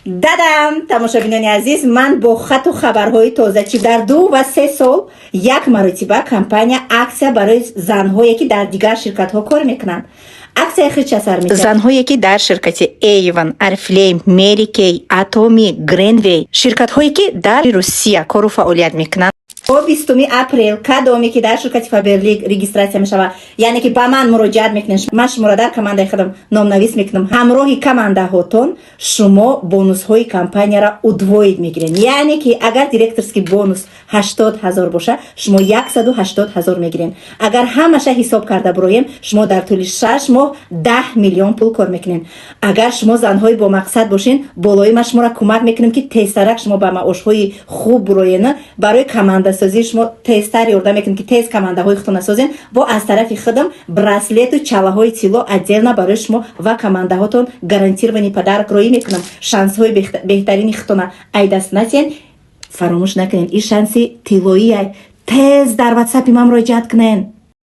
Дадам, тамошобинони азиз, ман бо хату хабарҳои тозачӣ. Дар 2 ва 3 сол як маротиба компания аксия барои занҳое, ки дар дигар ширкатҳо кор мекунанд, аксияи хича сар мекард. Занҳое, ки дар ширкати Эйвон, Орифлейм, Мери Кей, Атоми, Гренвей, ширкатҳое, ки дар Русия кору фаъолият мекунанд, то 20-уми апрел кадоме ки дар ширкати Фаберлик регистрация мешавад, яъне ки ба ман муроҷиат мекунед, ман шуморо дар командаи худам номнавис мекунам. Ҳамроҳи командаҳотон шумо бонусҳои компанияро удвоить мегиред. Яъне ки агар директорский бонус 80 000 боша, шумо 180 000 мегиред. Агар ҳамаша ҳисоб карда буроем, шумо дар тӯли 6 моҳ 10 миллион пул кор мекунед. Агар шумо занҳои бомақсад бошед, болои ман шуморо кӯмак мекунем, ки тезтарак шумо ба маошҳои хуб буроена. Барои командасозии шумо тезтар ёрдам мекунем, ки тез командаҳои худтона созен. Бо аз тарафи худам браслету чалаҳои тилло отдельно барои шумо ва командаҳотон гарантированный подарок роӣ мекунам. Шансҳои беҳтарини худтона ай даст натиҳен. Фаромӯш накунед, ин шанси тиллоия. Тез дар Ватсапи ман муроҷиат кунен.